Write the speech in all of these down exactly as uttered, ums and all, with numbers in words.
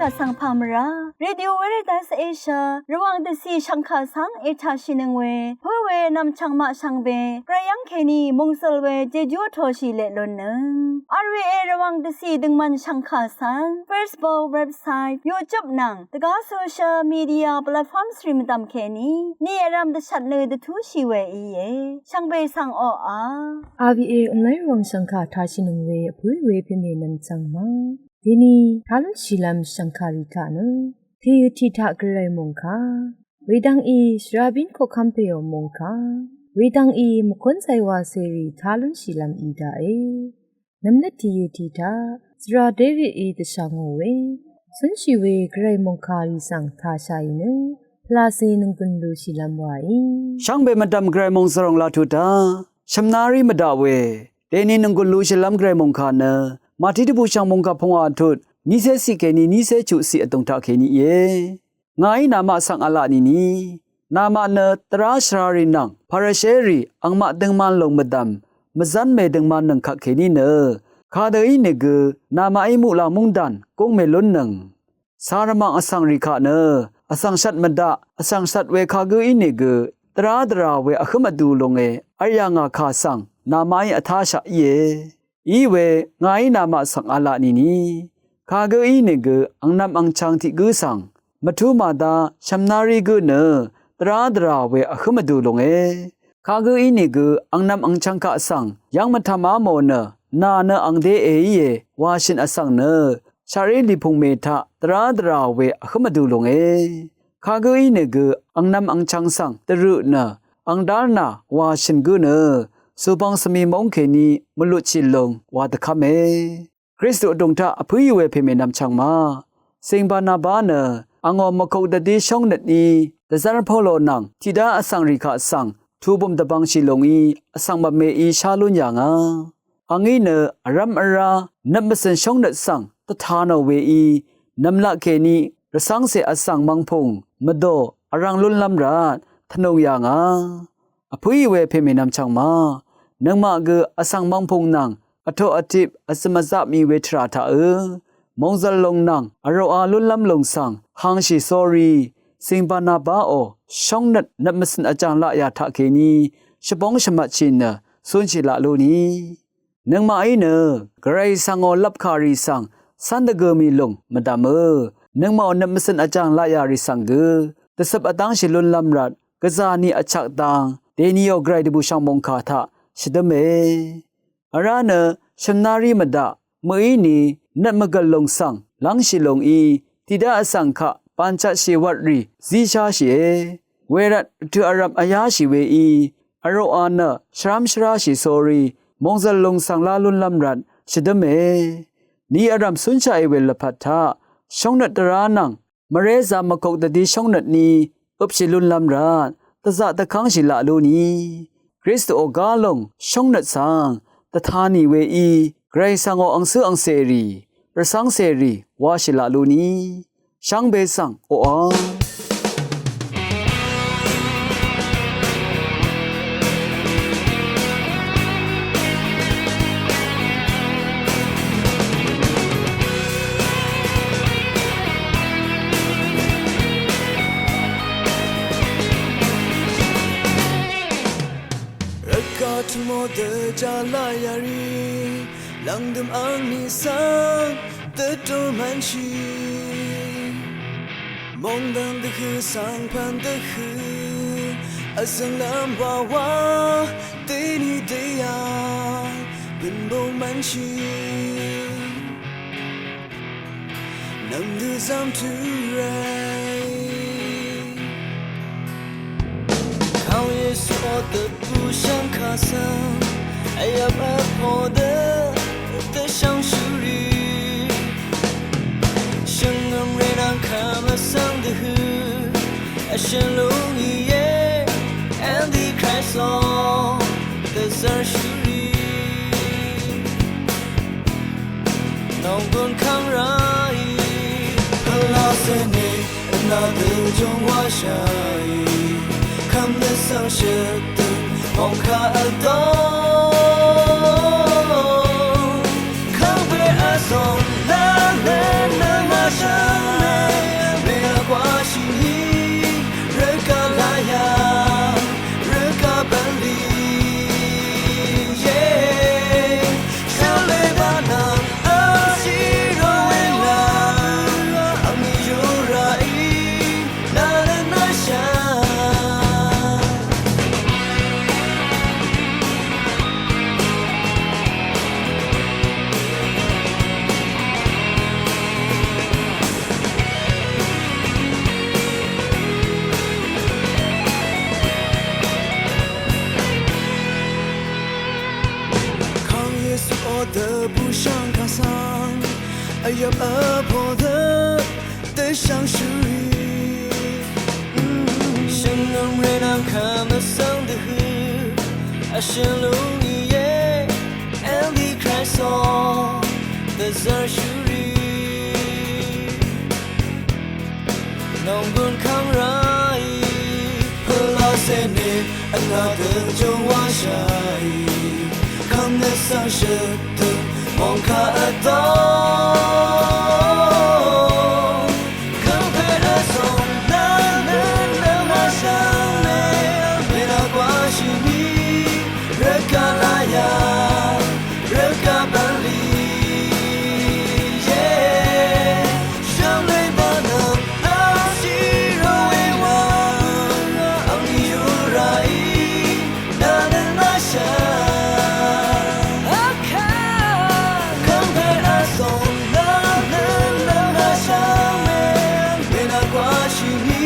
Vsvng pà mvrá Radio Veritas Asia Rvwàng dvcì shv̀ngkà svng ètàshìnøng we pǿ we nv̀mchv̀ng maq shvngbe gvray yv́ng kèní mòngzø̀l we jejú vtōshì leq lunnøng. R V A Rvwàng dvcì døngmvn shv̀ngkà svng Facebook, website, YouTube nvng dvgá social media platforms rì mvdv̀m kèní ni vrv̄m dvshvt nø dvtúshì we íe. Shvngbe svng oqà R V A online Rvwàng shv̀ngkà tàshìnøng we vpǿ we pèmè nv̀mchv̀ng ma. Deni tá lúnshìlv́m shv̀ngkàrì taq nø tìø tiq taq gvray mòngkà wedvng í shvrabín koqkv́m pèò mòngkà wedvng í mvkúnzay wacèrì tá lúnshìlv́m í daqe. Nv̀mnøt tìø tiq taq svra Davidí dvshà ngò we cúnshì we gvray mòngkàrì svng tàshàì nø pvlacè nònggùn lushìlv́m wàí. Shvngbe mvdv̀m gvray mòngzv̀ròng laq tut taq shv̀mnarí mvdaq we deni nònggùn lushìlv́m gvray mòngkà nø Màtí dvbùshv̀ng mòngkà pungwà tut nícé ciq kèní nícé chuqciq vdùng taq kèní íe. Ngàí namaq svng v̄la nìni, namaq nø tvrá shvrarì nvng Parisherì angmaq døngman lòng mvdv̀m mvzv́n mèdøngman nøng kaq kèní nø kadø ínìgø namaqí muqlàng múngdàn gúng mèlúnnøng. Carvmv̀ng vsvngrì kaq nø vsvng shvt mvdaq vsvng shvt we kagǿ ínìgø tvrá dvrà we vhǿm vdu lúnge v̄l yà ngà kà svng namaqí vtáshaq íe. Iwe ngàí namaq svng v̄la nìni, kagǿ ínìgø angnv̄m angchv̄ng tiq gǿ svng mvtú màda shv̀mnarí gǿ nø tvrá dvrà we vhǿm vdu lúnge. Kagǿ ínìgø angnv̄m angchv̄ng kaq svng yv́ng mvtvmá mò nø nà nø angdé èíe wàshø̀n vsvng nø shaqrí lìpùngmè taq tvrá dvrà we vhǿm vdu lúnge. Kagǿ ínìgø angnv̄m angchv̄ng svng dvrøq nø angdálnà wàshø̀n gǿ nø zùbvng svmi móng kèní mvlutshì lung wa dvkv́me. Kristu vdùng taq vpǿì we pèmè nvmchvng ma Sìng Barnaba nø angò mvkuk dvdí shóngnøt ní dvzv́r Polo nvng tiqdá vsvngrì kaq svng tubø̀m dvbvngshì lúngí vsvng mvmeí shá lún yà ngà. Angí nø vrv́m vrá nøt mvcø̀n shóngnøt svng dvta nò weí nv̀mlaq kèní rvcv́ngcè vsvng mvngpùng mvdò vrvng lúnlv́m rvt tvnùng yà ngà. Vpǿì we pèmè nvmchvng ma nøngmaq gø vsvng mvngpùng nvng vtoq vtip vzø̀m vzaq mì we tvrà taqø mòngzv̀l lùng nvng vròqa lúnlv́m lùng svng hangshì sórí Sìng Barnabaò shóngnøt nøt mvcø̀n vjàng laqyà taqkèní shvbóng shvmvtshì nø cúnshì laq lú ni. Nøngmaqí nø gvray svngò lvpkàrì svng cv́n dvgø mì lùng mvdv̀mø nøngmaqò nøt mvcø̀n vjàng laqyàrì svng gø dvcøp vdv́ngshì lúnlv́m rvt gvzà ni vchvk dang dèniò gvray dvbùshv̀ng mòngkà taq shvdǿme. Vrá nø shv̀mnarí mvdaq mø̀íni nøt mvgv̀l lùng svng lv́ngshì lúngí tiqdá vsvng kaq bànchvtshì wvtrì zísháshìe. Wervt rvtø̀ vrv̀m vyáshì weí vròqa nø shvrám shvráshì sórí mòngzv̀l lùng svng lá lúnlv́m rvt shvdǿme. Ni vrv̀m cúnshaqì we lvpat taq shóngnøt dvrá nvng mvrézā mvkuk dvdí shóngnøt ní øpshì lúnlv́m rvt dvzaq dvkv́ngshì laq lú ni. Kristuò gá lùng shóngnøt svng dvta nì weí gvray svngò angcǿ angcèrì rvcv́ngcèrì washì laq lú ni. Shvngbe svng oqà Rvgaq tø̀mò dvjà laq yà rì lv̀ngdø̀m angní svng dvtú mvnshì. Mòngdàn dvhø̀ svng pv̀n dvhø̀ vzø̀nglv́m wawa dèní dèyà bø̀n bø̀n mvnshì. Nv̀mdø zv́m tø̄ ràí Kàó Yesuò dvbù shvngkà svng vyvp vpò dø dvshvngshúrì. Shvngø̀m rè nvng kvm vsvng dvhø̀ vshø̀n lúng íe. Antichristò dvzv́rshúrì. Nònggùn kv́m ráì pvlacè nì vnà dø jùngwáshàì kv́m dvsvng shøtdø mòngkà vdó. Kv́m pè vzòng lálé nøngwáshà Gvp vpo dø dvshvngshúrì. Shvngø̀mré nvng kvmvsvng dvhø vshø̀lúng íe. Antichrist ó dvzv́rshúrì. Nònggùn kv́ng ráì pø̀lá cène vnà dø jòwáshàì. Kv́mnøt svng shøtø mòngkà vdó. Kv́ngpè vsvng nvng nvng nvng màshvng mè. Mènà gwáshì mì rvgaq láyà. Rvgaq bv̀nlì, ye. Shvlé bvnø, lashì rvwé wa, ang yuràí, nvnø nashà. Kv́mvt vsvng, nvnø nvnø nashà, mè, mènà gwáshì mì,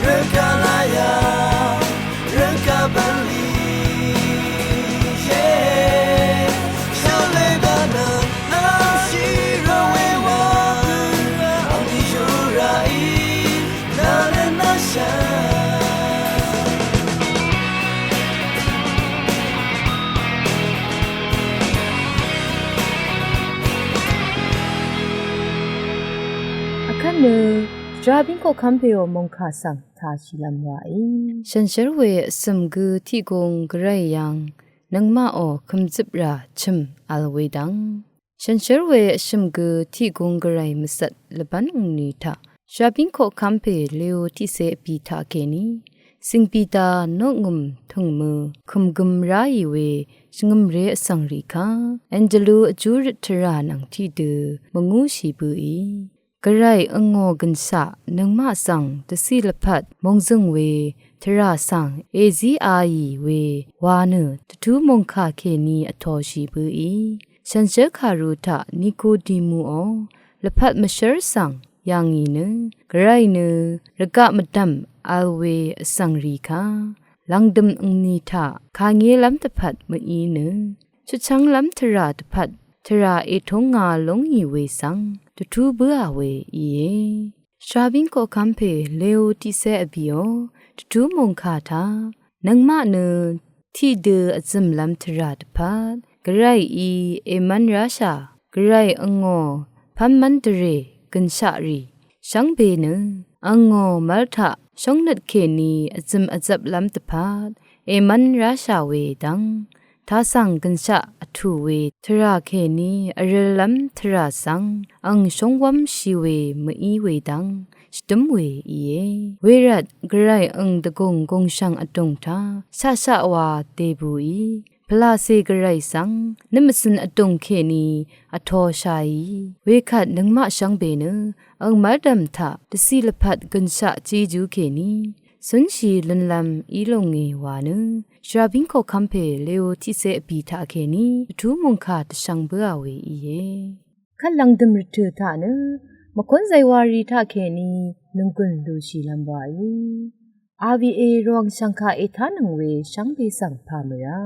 rvgaq láyà. Rvgaq bv̀nlì, ye. Shvlé bvnø, lashì rvwé wa, ang yuràí, nvnø nashà. Vkvt nø, Jrabíng koqkv́m pèò mòngkà svng tashìlv́m wàí. Shànshér we vsø̀m gø tiqgung gvray yv̀ng, nøngmaqò kø̀mzøprà chø̀m vl we dv́ng. Shànshér we vshø̀m gø tiqgung gvray mvcvt lvbv́n ùngni taq, Jrabíng koqkv́m pè Leotice vbì taqkèní, Sìng Pita noqngø̀m tø̀ngmø kø̀mgøm ráì we shvngø̀mré vsvng rì kà, Angelus vjú røt tvrà nvng tiqdø mvngúshì bøì. Gvray angò gø̀nshaq nøngmaq svng dvciq lvpat mòngzø̀ng we tvrà svng èzí aì we wa nø dvtú mòngkà kèní vtōshì bøì. Shànshér kàru taq Nikodimuò lvpat mvshv́r svng yà ngì nø, gvray nø rvgaq mvdv̀m vl we vsvng rì kà, lv̀ngdø̀m ùngni taq kàngélv́m dvpvt mví nø, shvchv́nglv́m tvrà dvpvt, tvrà ètúng ngā lúngì we svng dvtú bǿà we íe. Jrabíng koqkv́m pè Leotice vbìò, dvtú mòngkà taq, nøngmaq nø tiqdø vzø̀mlv́m tvrà dvpvt, gvrayí èmv́n ráshà, gvray angò pv́nmv́n dvrè gø̀nshaq rì, shvngbe nø, angò mv́l taq shóngnøt kèní vzø̀m vzvplv́m dvpvt, èmv́n ráshà we dv́ng, tasv̀ng gø̀nshaq vtù we tvrà kèní vrø̄lv́m tvrà svng ang shóngwv́mshì we mví we dv́ng shvdǿm we íe. Wervt gvray ang dvgùng gùngshv̀ng vdùng taq shaqshaq wa dèbùí, pvlacè gvray svng nøt mvcø̀n vdùng kèní vtōshàí. Wekvt nøngmaq shvngbe nø ang mv́rdv̀m taq dvciq lvpat gø̀nshaq jejú kèní cúnshì lúnlv́m í lúngì wa nø, Jrabíng koqkv́m pè Leotice vbì taqkèní dvtú mòngkà dvshvng bǿà we íe. Kvt lv̀ngdø̀m rvtø̀ taq nø, mvkún zaywari taqkèní nònggùn lúshìlv́m wàí. R V A Rvwàng shv̀ngkà ètánøng we shvngbe svng pà mvrá.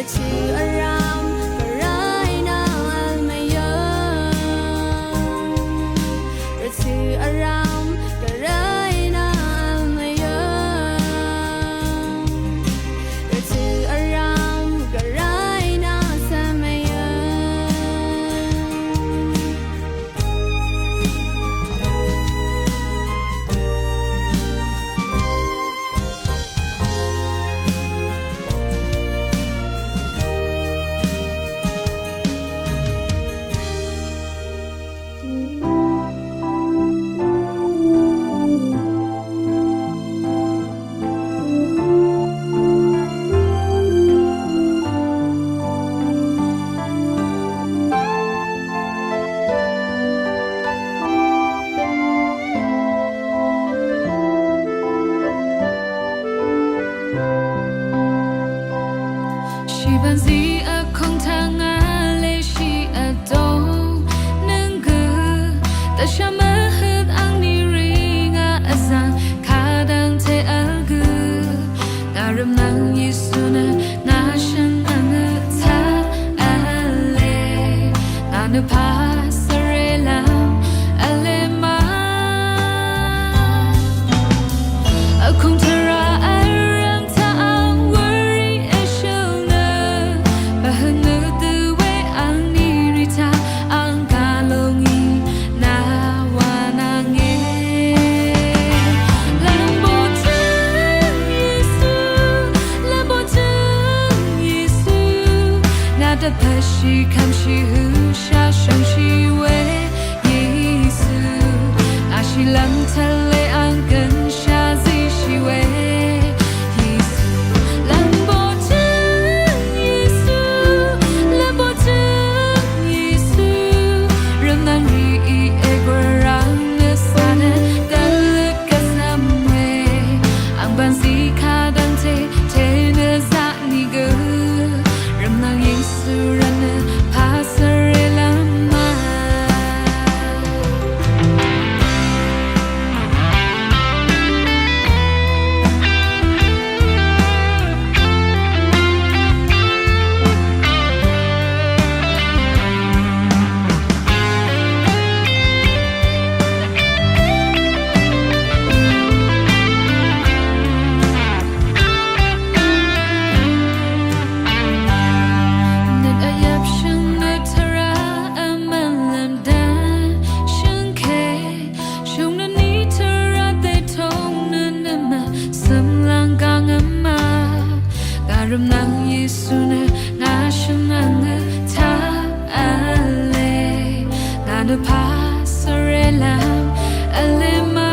Rvtø̀ vrvm gvray nvng vl mvyø̀ng. Rvtø̀ vrvm gvray nvng vl mvyø̀ng. Rvtø̀ vrvm gvray nvng vl mvyø̀ng. Shìbv̀nzí vkong tvngá leshì vdóng nønggø dvshà mvhøt angní rì ngà vzv̀ng kadv́ngte vl gø. Ngà rvmnvng Yesu nø ngà shvngbe ngø taq v̄le. Ngà nø pà svre lv́m v̄le ma. Vkong tvrà vrv̀m taq ang wurì vshøl nø, mvhøt nø dø we angní rì taq ang kà lúngì nà wà nvngè. Lv̀mbo tø̀ng Yesu, lv̀mbo tø̀ng Yesu, ngà dvpvt shì kvmshì høqshà shvngshì we Yesu, ngà shìlv́m tvle ang gønshà zíshì we Yesu. Lv̀mbo tø̀ng Yesu, lv̀mbo tø̀ng Yesu, rvmnvng rì í ègwv̀rvng nø cà nø dvløt gvzvm we. Ang bv̀nzí kadv́ngte tènø zaqni gø, rvmnvng Yesu rvt nø pà svre lv́m ma. Nøt vyvp shø̀n nø tvrà vmvn lv́m dvshø̀ngke. Shø̀n nø ní tvrà dètóng nø nø mvsø̀m lv́ng gv̀ng vma. Ngà rvmnvng Yesu nø ngà shvngbe ngø taq v̄le. Ngà nø pà svre lv́m v̄le ma.